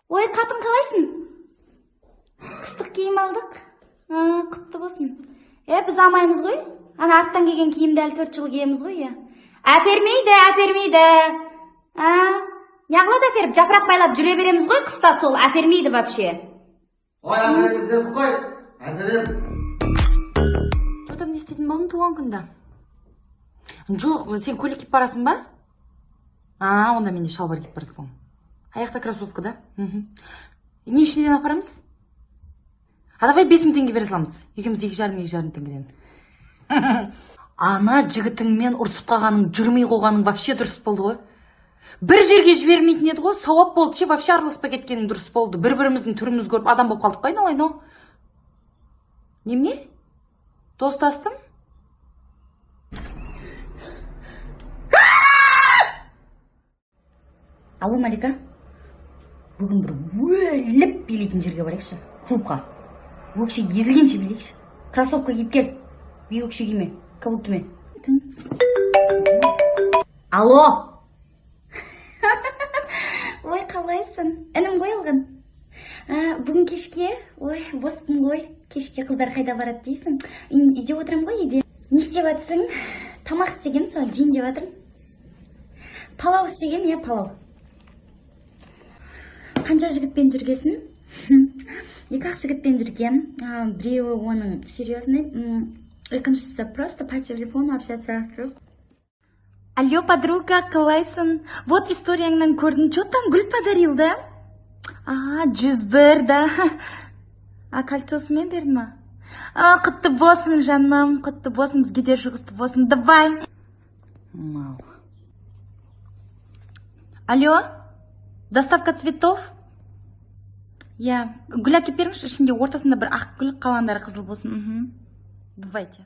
Ой, қатын, қалайсың? Қыстық киім алдық. Құтты болсын. Біз алмаймыз ғой. Ана арттан келген киімді әлі 4 жыл киеміз ғой, иә. Әпермейді, әпермейді. Неғылады әперіп, жапырақ байлап жүре береміз ғой қыста сол, әпермейді вообще. Ой, әпереміз дедік қой, әпереміз. Что там, не істейтін болдың туған күнді? Жоқ, сен көйлек киіп барасың ба? А, онда мен де шалбар киіп бара саламын. Аяқта кроссовка, да? Не ішінен апарамыз? А давай 5000 теңге бере саламыз. Екеуміз 2,5 теңгеден. Ана жігітіңмен ұрысып қалғаның, жүрмей қойғаның вообще дұрыс болды ғой. Бір жерге жібермейтін еді ғой, сауап болды ше, вообще араласпай кеткенің дұрыс болды. Бір-біріміздің түрімізді көріп адам болып қалдық қой, айналайын ау. Немене? Достастым? Алло, Малика. Бүгін бір өліп билейтін жерге барайықшы, клубқа. Өкше езілгенше билейікші. Кроссовка киіп кел. Би өкше киме, каблук киме. Алло. Ой, қалайсың? Інім ғой алған. Бүгін кешке, ой, боспын ғой. Кешке қыздар қайда барады дейсің? Үйде отырамын ғой, үйде. Не істеп жатсың? Тамақ істегем, соны жейін деп жатырмын. Палау істегем, иә, палау. Қанша жігітпен жүргесін? 2-ақ жігітпен жүргем. Біреуі оның серьезный, екіншісі просто по телефону общаться. Алло, подруга, қалайсың? Вот историяңнан көрдім, чё там гүл подарил, да? А, 101, да? А, кольцосымен берді ма? А, құтты болсын, жаным, құтты болсын, бізге де жұғысты болсын, давай. Мал. Алло, доставка цветов? Я, гүл әкеп беріңізші, ішінде ортасында бір ақ гүл, қалғандары қызыл болсын. Давайте.